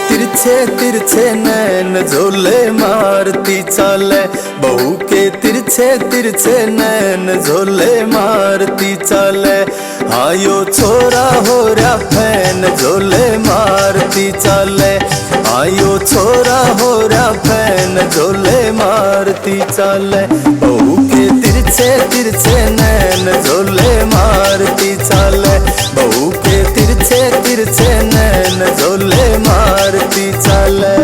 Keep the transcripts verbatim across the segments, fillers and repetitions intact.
तिरछे तिरछे नैन झोले मारती चाले, बहू के तिरछे तिरछे नैन झोले मारती चाले। हाँ, यो छोरा हो रहा फैन, झोले मारती चाले। हाँ, यो छोरा हो रहा फैन, झोले मारती चाले। बहू के तिरछे तिरछे नैन, झोले मारती चाले। बहू के तिरछे तिरछे नैन, झोले मारती चाले।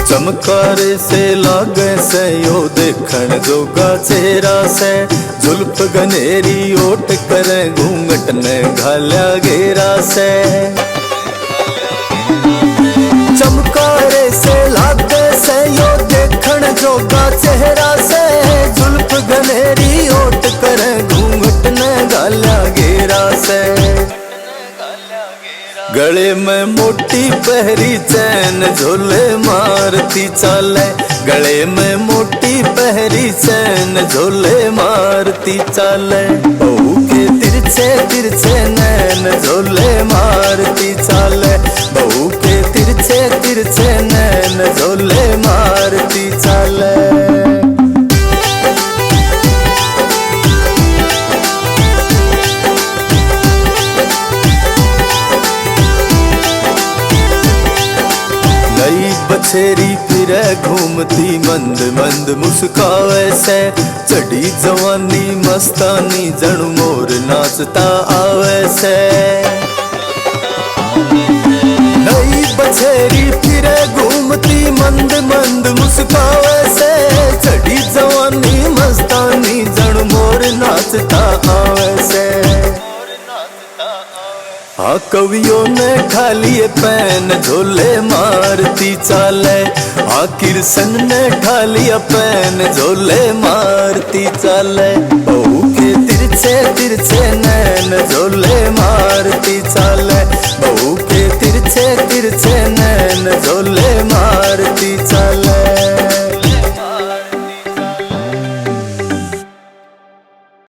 चमकारे से लागे से यो देखण जोगा चेहरा से। जुल्फ घनेरी ओट करे, घूंघट ने घाल्या घेरा से। चमकारे से लागे से यो देखण जोगा चेहरा से। जुल्फ घनेरी ओट करे, घूंघट ने घाल्या घेरा से। गले में मोटी पहरी चैन, झोले मारती चाले। गले में मोटी पहरी चैन, झोले मारती चाले। बहू के तिरछे तिरछे नैन, झोले मारती चाले। बहू के तिरछे तिरछे नैन, झोले मारती चाले। नई बछेरी फिरे घूमती, मंद मंद मुस्कावे से। चढ़ी जवानी मस्तानी, जणु मोर नाचता आवे से। नई बछेरी फिरे घूमती, मंद मंद मुस्कावे से। चढ़ी जवानी मस्तानी, जणु मोर नाचता आवे से। हाँ, कवियों ने ठा लिए पेन, झोले मारती चाले। हाँ, किरसन ने ठा लिया पेन, झोले मारती चाले। बहू के तिरछे तिरछे नैन, झोले मारती चाले। बहू के तिरछे तिरछे नैन, झोले